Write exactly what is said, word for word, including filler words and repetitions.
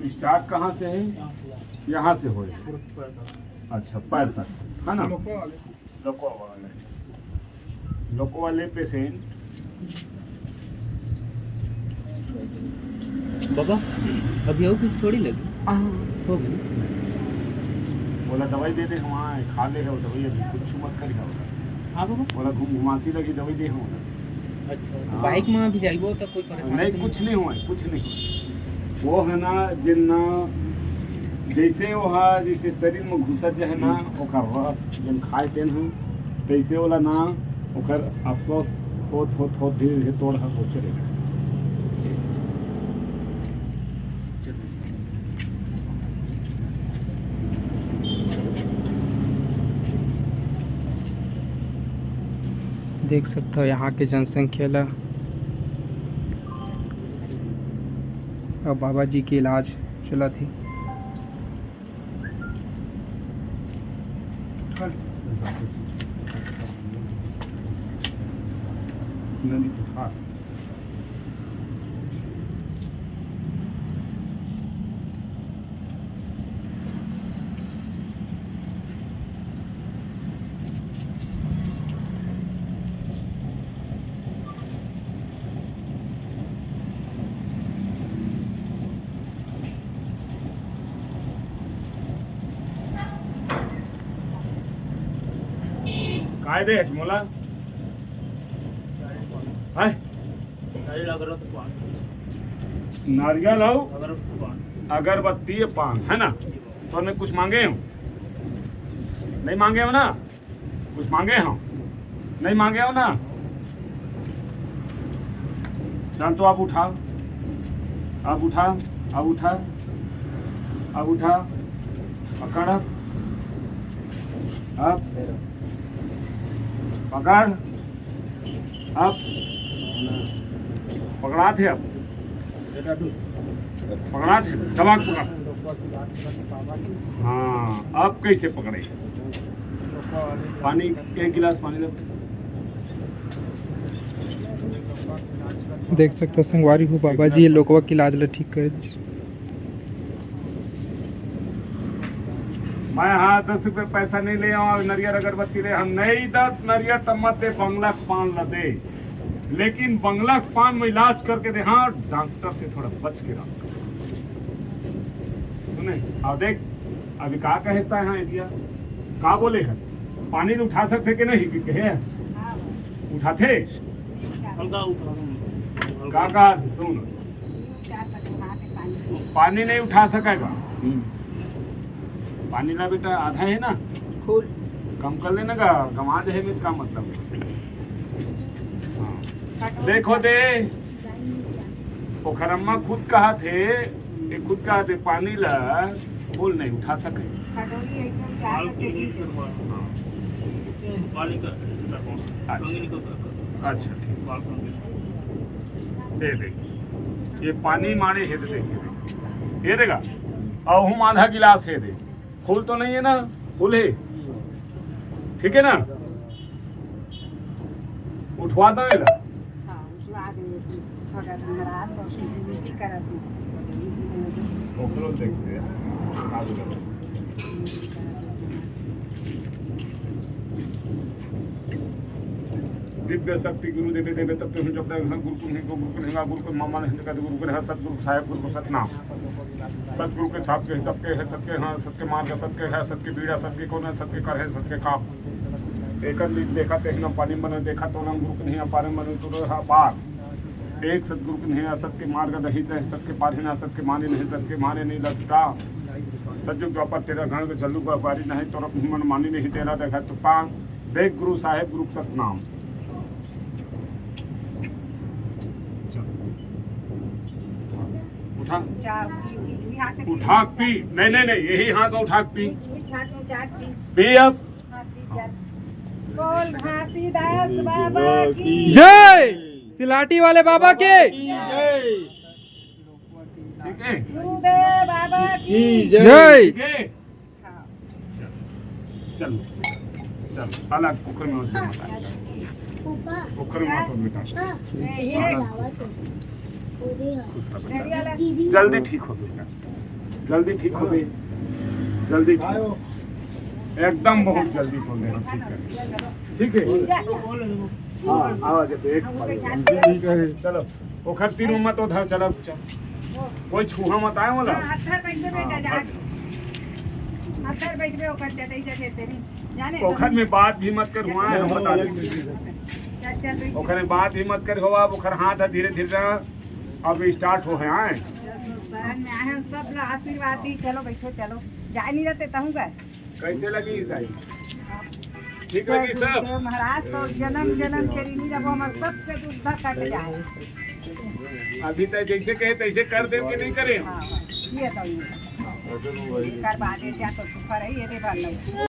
Start कहाँ से है? यहाँ से होए। अच्छा, पैर तक, है ना? लोको वाले, लोको वाले पेशेंट। बाबा, अभी और कुछ थोड़ी लगी। हाँ। हो गई। बोला दवाई दे दे, हम खा ले हो दवाई, अभी कुछ मत करिए। हाँ बाबा। बोला घूम घुमासी लगी, दवाई दे हम। अच्छा, तो हाँ। बाइक में भी जाइबो तो कोई परेशानी नहीं, तो कुछ नहीं हुआ है, कुछ नहीं हुआ। वो है ना, जिन ना, जैसे वो हा, जैसे शरीर में घुसत जे है ना, ओकर रस जन खाए तेन ह, तैसे वाला ना, ओकर अफसोस होत, होत, होत धीरे, धीरे तोड़ ह, वो चले जाए। देख सकथव यहाँ के जनसंख्या ला। अब बाबा जी के इलाज चलत हे। काय दे हच मोला? हाय? नारियल अउ अगरबत्ती, पान, है ना? तो मैं कुछ मांगे हूँ? नहीं मांगे हो ना? कुछ मांगे हो? नहीं मांगे हो ना? चल तो अब उठा, अब उठा, अब उठा, अब उठा, पकड़ अब, अब पकड़ अब, पकड़ात हे अब। पकड़ा दे, दबा के पकड़। हाँ, अब कैसे पकड़े? पानी, एक गिलास पानी लो। देख सकते हो संगवारी हो, बाबा जी ये लोकवा के इलाज ला ठीक करे दिस। मैं हाँ दस रुपये पैसा नहीं ले आऊँ, नरियर अगरबत्ती ले हम नहीं दत, नरियर तम्मत दे, बंगला पान ला दे। लेकिन बंगला के पान में इलाज करके दे, हाँ, डॉक्टर से थोड़ा बच के रह। सुने, अब देख, अभी का कहे ता यहाँ एरिया? का बोले है? पानी उठा सकथे कि नहीं, कि कहे? उठाथे? हल्का उठा। का, का, सुन। पानी नहीं उठा सकेगा। पानी ला बेटा, आधा है ना, फुल। कम कर लेना का, गंवा जाए में का मतलब? हाँ। देखो दे, ओखर अम्मा खुद कहा थे, ये खुद कहा थे, पानी ला फुल नहीं उठा सके। हाँ। अच्छा, ठीक। दे दे। ये पानी मारे हे दे। ये देगा। और हम आधा गिलास हे दे। फुल तो नहीं है ना? फुल है। ठीक है ना? उठवा दो ये ला। हाँ, उठवा दे। थोड़ा हमारा हाथ और विनती करत हूँ। ओकरो देखते हैं। दिव्य शक्ति गुरु देवे देवे तत्व हूँ, जब तक गुरु को नहीं, गुरु को नहीं, गुरु को मामा नहीं, गुरु को नहीं, सतगुरु साहेब, गुरु को सतनाम। सतगुरु के साथ के, सबके है, सबके हाँ, सबके मार्ग, सबके है, सबके पीड़ा, सबके कौन है, सबके कर है, सबके काम। एकर लिख देखा ते ना पानी बने, देखा तो ना गुरु को नहीं, पारे बने तो रहा पार। एक सतगुरु को नहीं, असत के मार्ग नहीं, चाहे सत के पार ही ना, सत के माने नहीं, सत के माने नहीं लगता। सतयुग द्वापर तेरा घन के झल्लू का बारी नहीं, तोरप नहीं मन मानी नहीं, तेरा देखा तो पान। देख गुरु साहेब, गुरु सतनाम। चल। उठा। उठा पी। नहीं, नहीं, नहीं, यही हाथ उठा पी। पी अब। बोल घासीदास बाबा की जय। सिलाटी वाले बाबा के जय। ठीक है। गुरुदेव बाबा की जय। ठीक है। हाँ। चल, चल, चल, अलग पोखर में मत बेटा। पोखर में मत बेटा। ये, ये। खुश रहो बेटा। जल्दी ठीक होबे, जल्दी ठीक होबे, जल्दी ठीक, एकदम बहुत जल्दी बोल रहे हो, ठीक है, ठीक है। हाँ, आवा जब एक चलो, ओखर तीर मत उधर, चलो, चलो। कोई छुआ मत आए वाला। हाँ, अंदर बैठ के बेटा, हाँ, जा। अंदर बैठ के ओखर चटई जगह तेरी। जाने ओखर में बात भी मत कर, हुआ है, हम बता देते। चल, चल, बैठ। ओखर में बात भी मत कर, हो, अब ओखर हाथ है, धीरे धीरे ना, अब स्टार्ट हो है, आए। शरण में आए हैं, सब ला आशीर्वाद दी, चलो बैठो, चलो। जाए नहीं रहते तहूँ का। कैसे लगी दाई? ठीक लगी सब? देव महाराज तो जन्म जन्म के ऋणी रहो, हमर सबके दुख कट जाए। अभी तक जैसे कहे तैसे कर दे कि नहीं करे? हाँ, ये तो ये। कर बाजे जा तो सुखर है, ये दे भर लो।